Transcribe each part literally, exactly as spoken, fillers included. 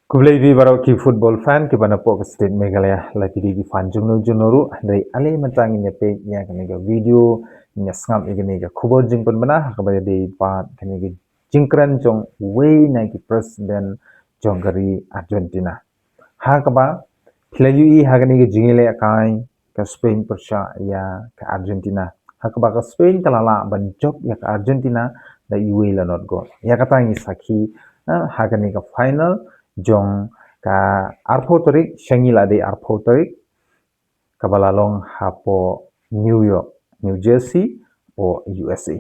Khublei ïa phi baroh ki football fan kiba na poh ka state Meghalaya, la ki dei ki fan jong no jong no ruh. Hynrei ale mynta ngin ïa peit ïa kane ka video, ngin ïa sngap ïa kane ka khubor jingpynbna ha kaba ïadei bad kane ka jingkren jong uwei na ki president jong ka ri Argentina. Ha kaba phi la ïohi ha kane ka jingïalehkai ka Spain pyrshah ïa ka Argentina. Ha kaba ka Spain ka la lah ban jop ïa ka Argentina da uwei la not goal. Ïa kata ngi sakhi, eh, ha kane ka final jong ka arphew tarik, sha ngi la dei arphew tarik, kaba la long hapoh New York, New Jersey, hapoh U S A.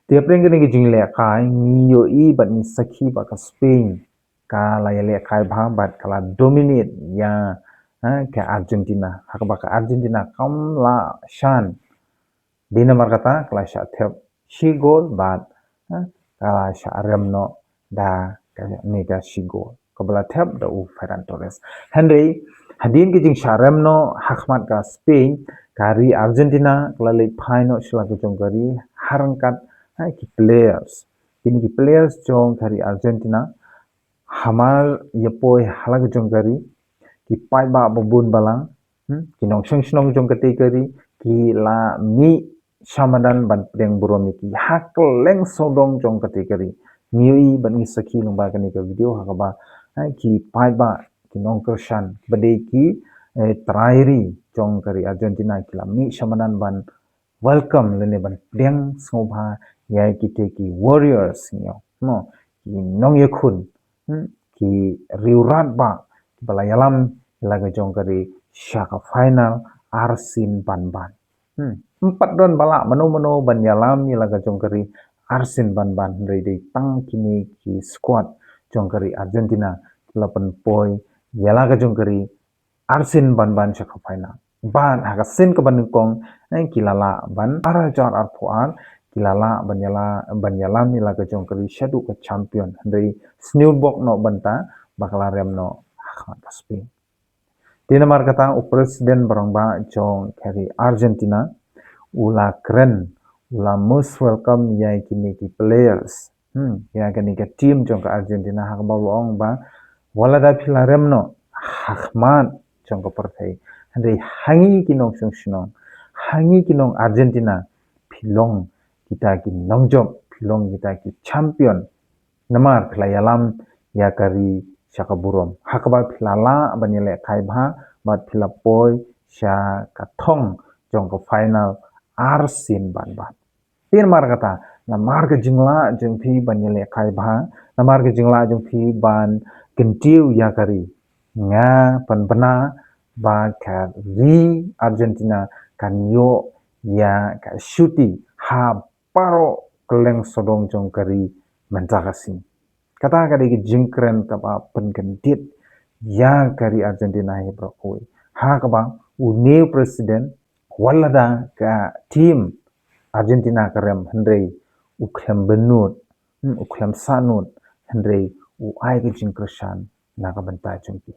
Te hapdeng kane ka jingïalehkai ngi ïohi bad ngi sakhi ba ka Spain ka la ïalehkai bha bad ka la dominate ïa, eh, ka Argentina. Ha kaba ka Argentina kam lah shan. Dei namar kata ka la shah thep shi goal bad, eh, ka la shah rem noh da kane ka shi goal. Kaba la thep da u Ferran Torres. Hynrei hadien ka jingshah rem noh ha khmat ka Spain, ka ri Argentina ka la leit phai noh sha la ka jong ka ri ha ryngkat, eh, ki players. Kine ki players jong ka ri Argentina, hamar ïa poi ha la ka jong ka ri, ki paidbah ba bun balang, hmm, ki nongshong shnong jong kata ka ri, ki la mih sha madan ban pdiang burom ïa ki ha kylleng sawdong jong kata ka ri. Ngi ïohi bad ngi sakhi lyngba kane ka video ha kaba, eh, ki paidbah, ki nongkyrshan, ba dei ki, eh, trai ri jong ka ri Argentina, ki la mih sha madan ban welcome lane ban pdiang sngewbha ïa kita ki warriors, ngi ong, no, ki nongïakhun, hmm, ki riewrangbah kiba la ïalam ïa la ka jong ka ri sha ka final arsien banban. Hmm. Ym pat don ba lah mano mano ban ïalam ïa la ka jong ka ri arsien banban, hynrei dei tang kine ki squad jong ka ri Argentina ki la pynpoi ïa la ka jong ka ri arsien banban sha ka final. Bad ha ka sien kaba nyngkong, eh, ki la lah ban, ar hajar arphew ar, ki la lah ban ïala, ban ïalam ïa la ka jong ka ri shaduh ka champion. Hynrei sniew bok noh bynta ba ka la rem noh ha khmat ka Spain. Te namar kata u president ba rangbah jong ka ri Argentina u la kren, u la most welcome ïa kine ki players, hmm, ïa kane ka team jong ka Argentina, ha kaba u la ong ba wat lada phi la rem noh ha khmat jong ka pyrthei, hynrei ha ngi ki nongshong shnong, ha ngi ki nong Argentina, phi long kita ki nongjop, phi long kita ki champion. Namar phi la ïalam ïa ka ri sha ka burom. Ha kaba phi la lah ban ïalehkai bha bad phi la poi sha ka thong jong ka final arsien banban. Te namar kata, namar ka jinglah jong phi ban ïalehkai bha, namar ka jinglah jong phi ban kyntiew ïa ka ri, nga pynbna ba ka ri Argentina kan ïoh ïa ka shuti ha baroh kylleng sawdong jong ka ri mynta ka sngi. Kata ka dei ka jingkren kaba pynkyndit ïa ka ri Argentina hi baroh kawei. Ha kaba une u president, wat lada ka team Argentina ka rem, hynrei u khlem bynnud, hmm, u khlem sahnud, hynrei u ai ka jingkyrshan na ka bynta jong ki.